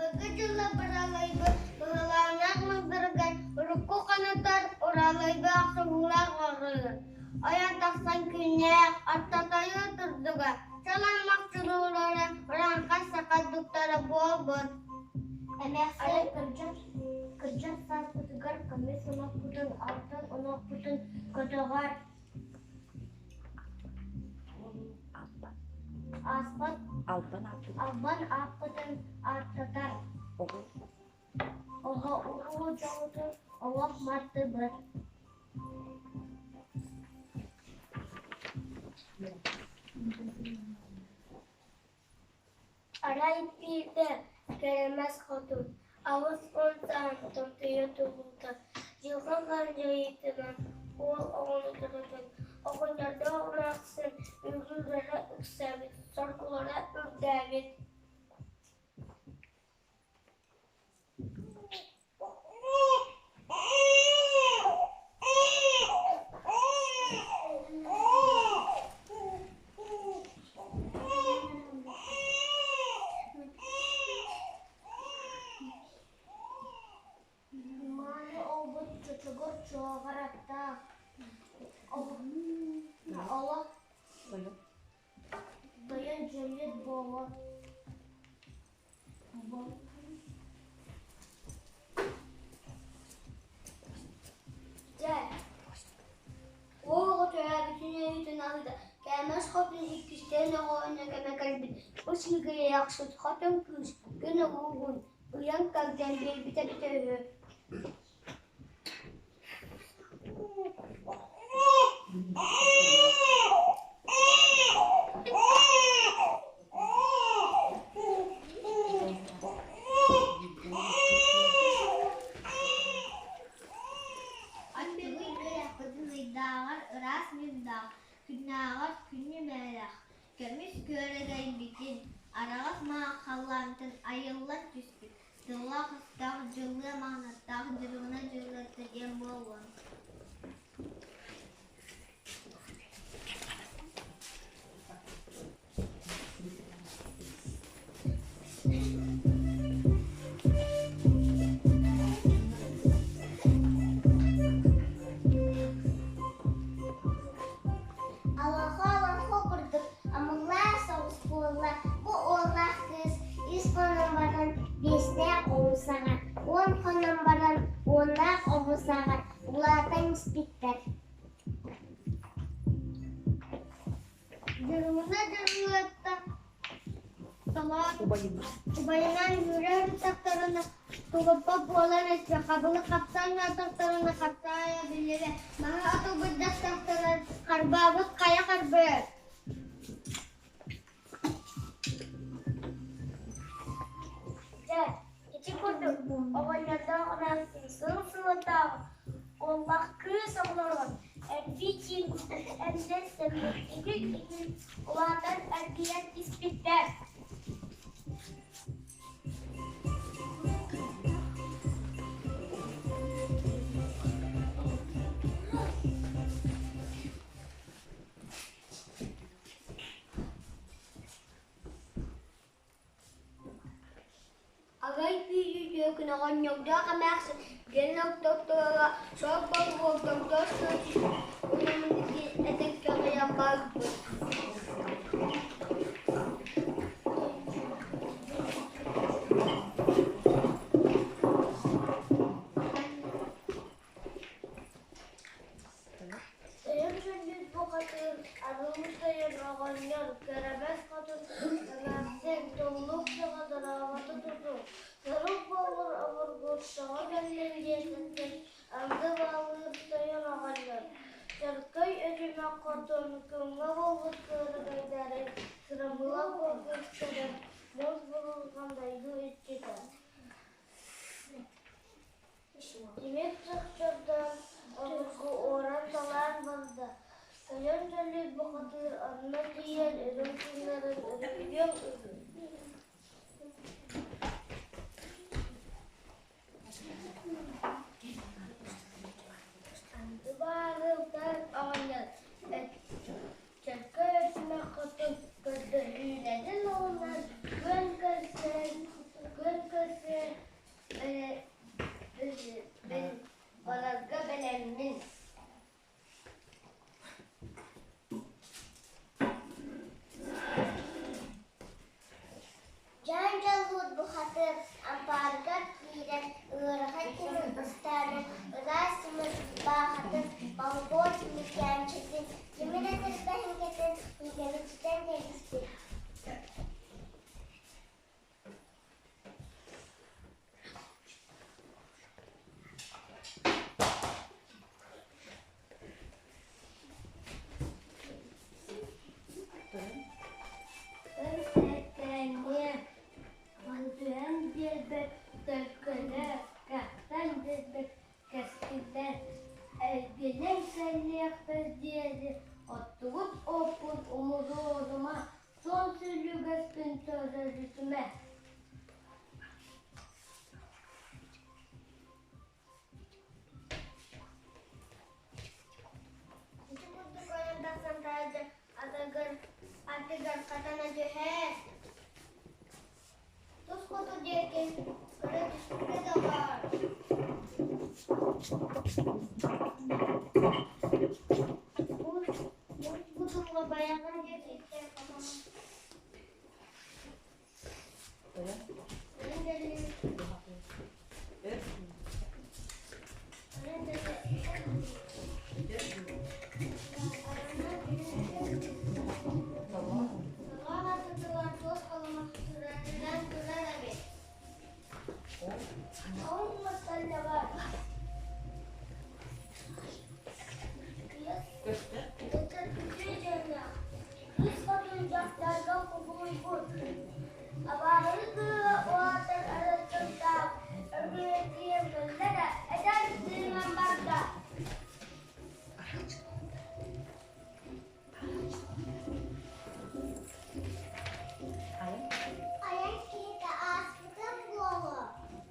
Быйылгы дьылла быралайбыт быһылааннаах мындырыгар урукку ханытар уралайбы охсуһуулаах оҕуруйун ойон тахсан күннээх ортотойу турдуга чаламмах чулуулара урааҥхай саха дуктара буолбут. Эмээхсин кырдьар, кырдьар сааспытыгар көмүс ынахпытын, алтан ынахпытын көтөҕөр Ааспат албан ааппытын ааттатар Оҕо уруу дьолутун олох маттыбыт Арай биирдэ Кэрэмэс хотун 80 сааһын томтойо туолуута дьылҕа хаан дьайыытынан уол оҕону төрөтөн, оҕонньордоох эмээхсин үөрүүлэрэ үксээбит, соргулара үрдээбит. Мааны олбут чочугур чуоҕараттаах, олох тойон дьөллүт буолуо. Дьэ, уол оҕо төрөөбүтүн өйүтүн аһыыта Кээмэс хотун иккистээн оҕо кэмэ кэлбит, бу сиикэйэхсит хотун кыыс күн уһугун ыйан кэргэн биэрбитэ эбитэ үһү. Аттыгый үөрэхпитин ыйдааҕар ыраас ньуурдаах, күннээҕэр күнү-мээлээх, көмүс күөрэгэйбитин, араҕас маах халлаантан айыллан түспүт тыллаах-өстөөх дьыллыа маанаттаах дьырыбына дьылларта диэн буолуо. Алаха олоҥхо курдук амыллаах соҕус буолла. Бу уоллаах кыыс үс хонон баран биэстээх оҕус аҕар, 10 хонон баран уоннаах оҕус аҕар улаатан испиттэр. Дьырыбына дьырылыатта Убайынан үүрэр тахтарына тулуппат буолан өссө хабылы хапсан тахтарына хапсаайа биллэрэ маһы атылбырдах тахтарар харбаабыт хайа харбыыр. Дьэ, ити курдук оҕонньордоох эмээхсин сыл сылытааҕы уоллаах кыыс оҕолорун эрбии-чиин эмдэн сэммит үгүн-үгүн улаатан эргийэн испиттэр. Арай түүнү күн оҕонньордоох эмээхсин диэн ортотугар сор болҕомтоҕо этэн кэҕийэн барбыт. Тойон Сөллүүт бухатыыр, арыллы тойон оҕонньор, кэрэмэс хотун эмээхсин, туллук саҕа дорообото тутуҥ, сорук буоллар обургуттаҕа кэллим диэтэхтэн анды бааллыыр тойон оҕонньор, чөркөй өтүмэх хотун күҥҥэ буолбут кыарыгайдарын сырамыла курдуктарын муус бурулҕан дойду иччитэ Тимир чохчордоон обургу уоран-талаан барда, тойон Дьөлүй бухатыыр онно тиийэн үрүҥ тыыннарын өрүһүйүөҥ үһү. Анды баарылтан оҕонньор чөркөй өтүмэх хотун көрдөһүүлэрин уһунан күөн көрсөн күөн көрсөн. бухатыыр ампаарыгар киирэн ыарахан тимир ыстаанын, ыраас тимир баахатын, балбуор тимиркээнчитин, тимир этэрбэһин кэтэн үҥкэличитэн кэбиспит. Өр Мандыйан биэрбэт төлкөлө, кэхтэн биэрбэт кэскиллэр, эргинэн кэллиэхпэр диэри оттубут оппун умуруорума, суон сүлүгэспин төлөрүтүмэ. Ити курдук ойон тахсан таһырдьа атыгар, атыгар хатана түһэр. Тус хоту диэки көрө түспүтэ да баар. Бу тылга байаҕын диэки иттэн хатана. Кыыс хотун дьахтарга кубулуйбут, абааһы кыыһа улаатан арыттардаах өргүлэ тиийэн кэллэ да, этэн тыынан барда. Айан киһитэ ааспыта буолуо,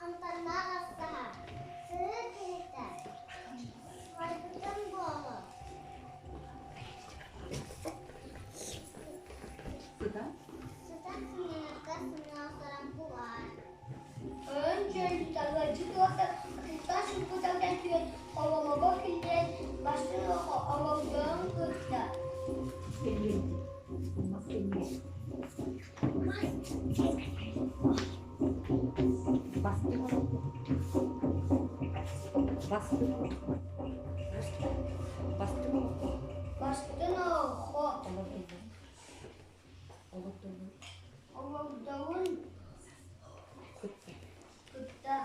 амтаннаах астаһа, сырыы киһитэ барбытым буолуо. Сытан? Сытан сынньанарга сынньалсаран булар. Ön tagacı tuota тас кэлтүөн холомого киллэрэн бастыҥ оҕолдоон кытта. Бастыҥ Бастыҥ Бастыҥ Бастыҥ оҕо Олордоҕун кытта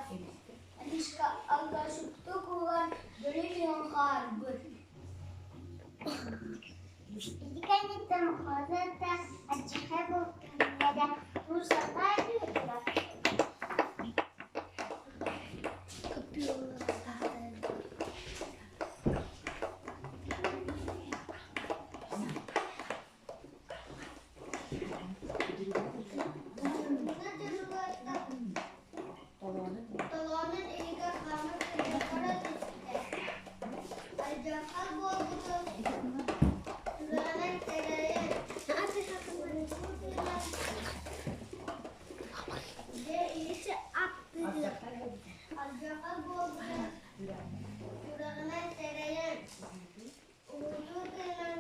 Алишка алгасыктык ылан бөрө хаалбыт. Ити кэнниттэн Розата алдьархай бултуйда Мусаҕа ыытта. Толоонун иһигэр хаамар кырдьахара түстэ. Алдьархай буолбутун сүрэҕинэн сэрэйэн, дьэ алдьархай буолбутун сүрэҕинэн сэрэйэн, уһутуу тыынан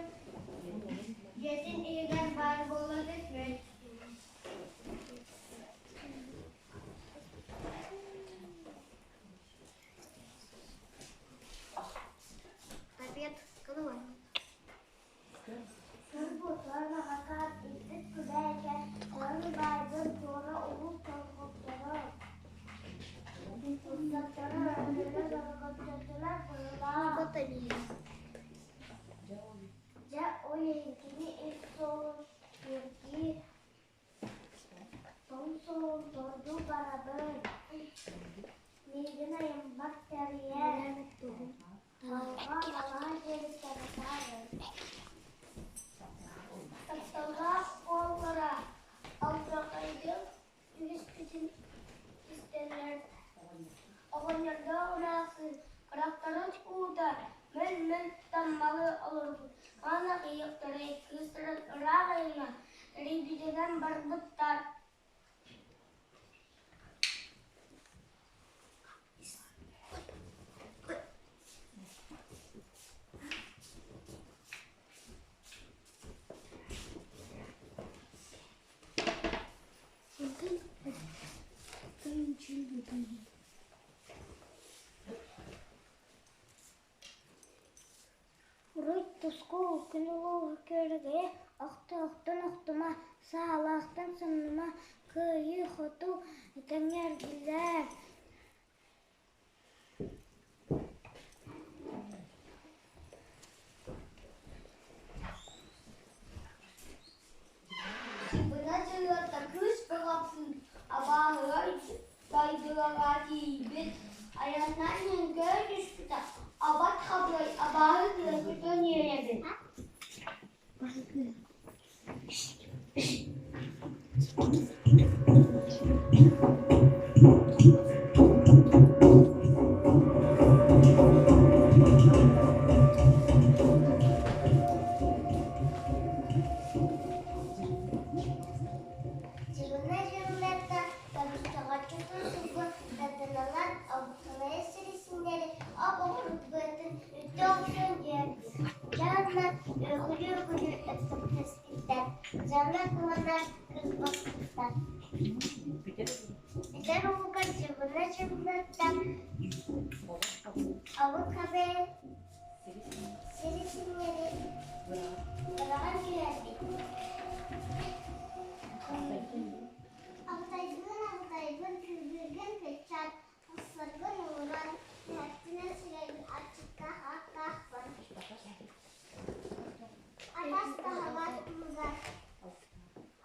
дьиэтин иһигэр баар буола түспүт. Дьэ ол иһин кини ис суолун күөртүү Тоҥ суолун тордуу барабын, миигин айаммар тэрийэр, алҕа алаһа дьиэбиттэн атаарар. Тапталлаах уоллара алдьархайдык түбэспитин истэннэр, оҕонньордоох эмээхсин харахтарын уута мөл-мөл таммалыы олорбут уонна ыйыктары кыыстарын ыраах айаҥҥа тэрийбитинэн барбыттар. Уруй туску күн улууһу күөрэгэйэ, охтоохтон охтума, саалаахтан самныма, кыайыы-хотуу этэҥҥэ эргиллээр. Сыбына дьылыта кыыс бөҕөппүн, абааһыга дойдуларга тиийбит, айаннаан иһэн көрө түспүтэ, абат хабыай абааһы кыра көтөн иһэр эбит. Дьылына дьылларда табыстаҕаччы сылгы тардыналаан абыталайа сирисиннэри ап-оҕуруот быатын үттэ охсон биэрбит. Дьаанна өкүлүү-өкүлүү ыксаппыттар, дьаҥа кыланар кырбаспыттар. Бүтэр ууга дьыбына дьыбынаттан абыт хабы сирисиннэри быраҕан түһэрбит. Абытайгын, абытайгын, күүгүргүн кыччат, ахсаргын ууран, түһэртинэн сирэйбин аччыктаах ааттаахпын. Атас таһабат музар,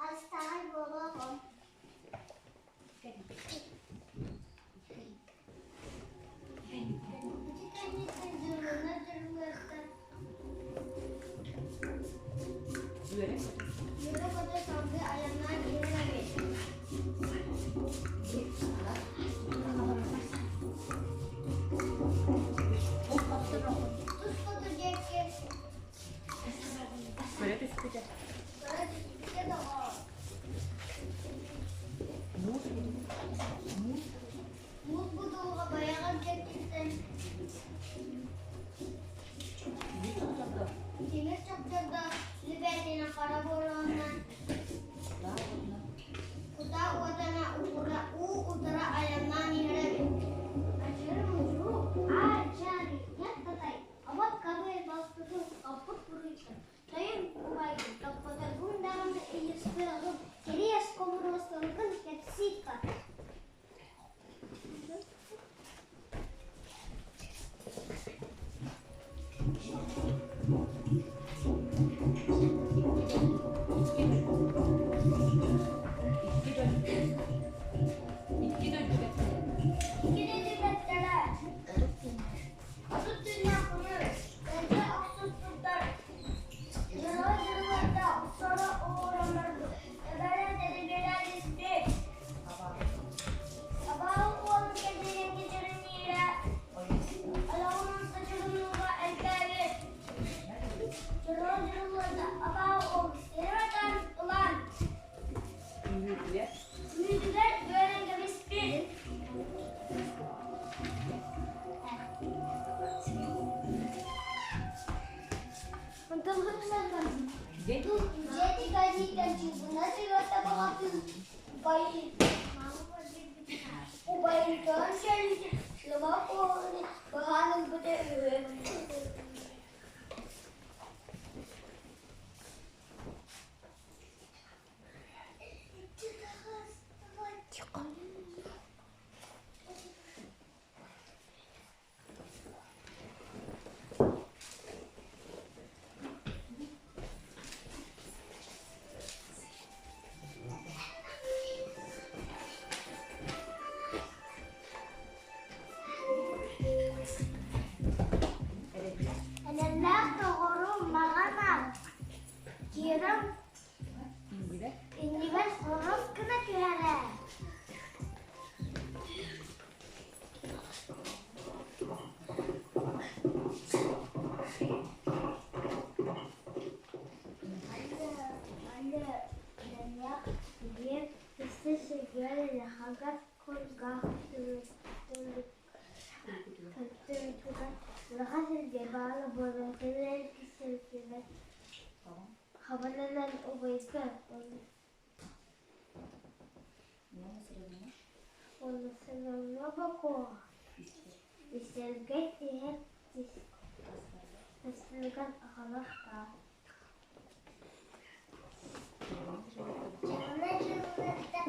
алыстаҕай буолуоҕум. Ити кэнниттэн дьылына дьылыаттан үөрэ-көтө салгыы айаннаан иһэр эбит. Тус хоту диэки Көрө түспүтэ. көрө түспүтэ доҕоор. Муус муус Муус будулҕа байаҕар диэкиттэн тимир чохчордоох лүбээтинэ хара буолуоннан кутаа уотана уу утара айаннаан иһэр эбит. Ачыры-мучуру, аар-дьаары, ят-татай, обот хабыы балпытын оппут буруйга, тойон убайгын топпоторгун даҕаны ыйыстыаҕым, кириэс хомуруостаргын кэпсии хат. Икки дойду. Икки дойду кэпсээнэ. Икки дойду Отут түүннээх күнү эрдэ охсуспуттар, дьоро дьылларда охсоро уураллар эбэрэ тэдигирэ түспүт. Абааһы уолун кэргэнин кичэриниирэ, ойоҕунан садьыгыныыга элбээбит. Дьоро дьылларда абааһы уол сири атан ылан, үүтүгэр үөрэн кэбиспит. Дьиэти кэлииттэн чыыбына сыгата баҕатын убайыттан сэлиитин сыма куоһуну быһаан ылбыта үһү. Эрэллээх доҕорум маҕан Киирэн иннибэр хорос гына түһэрэ. Уонна сыламна бокуоҕа Истэргэ тиһэх тастыгар аҕалыахтаах. Дьылына дьылларда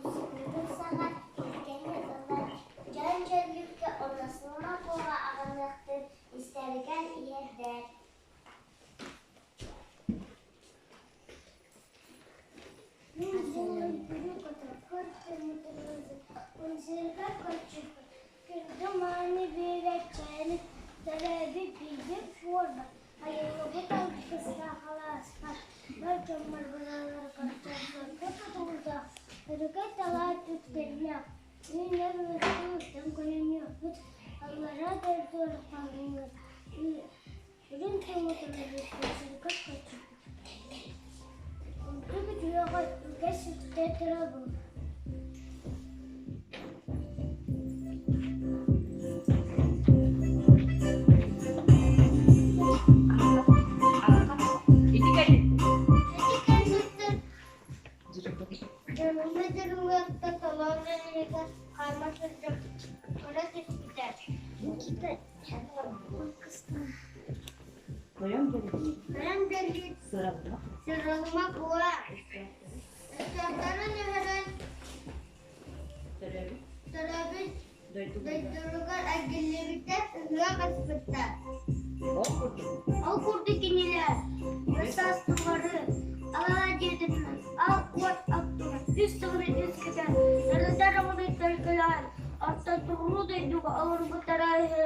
күсүҥҥү саҕа илгэни ылан, дьон дьөллүккэ оносума буола аҕыныахтын истэригэр иһэрдэр. Күндү мааны биэрээччини төрөөбүт биирдик буорба, айыллыбыт алгыстаах алааспар, бар дьоммор бырааларга дьоллорго тутуллуохтаах, өрүкүй талаан түптэллээх, үүнэр ыһыктан көнөнүөхпүт, аллараа дойду ырхаҥҥа Үрүҥ тылы тылларбыт Ордук үтүөҕэ үгэс үктэ турабын. Ити кэлин. Ити кэнниттэн дьоҥҥо дьоруҥҥа толоон иннигэр хаама сылдьан көрө түспүтэ. Тойон дэллит сыралыма буола ыччаттарын үһэрэн төрөөбүт дойдуларыгар эргиллибиттэр ыһыах ыспыттар. Ол курдук кинилэр саастылары алаа дьиэтинэн ал уот аттынан үс сылы үс кэтэн ырытар оҕунуттар кэлэн оттон тугу дойдуга олорбуттара үһү.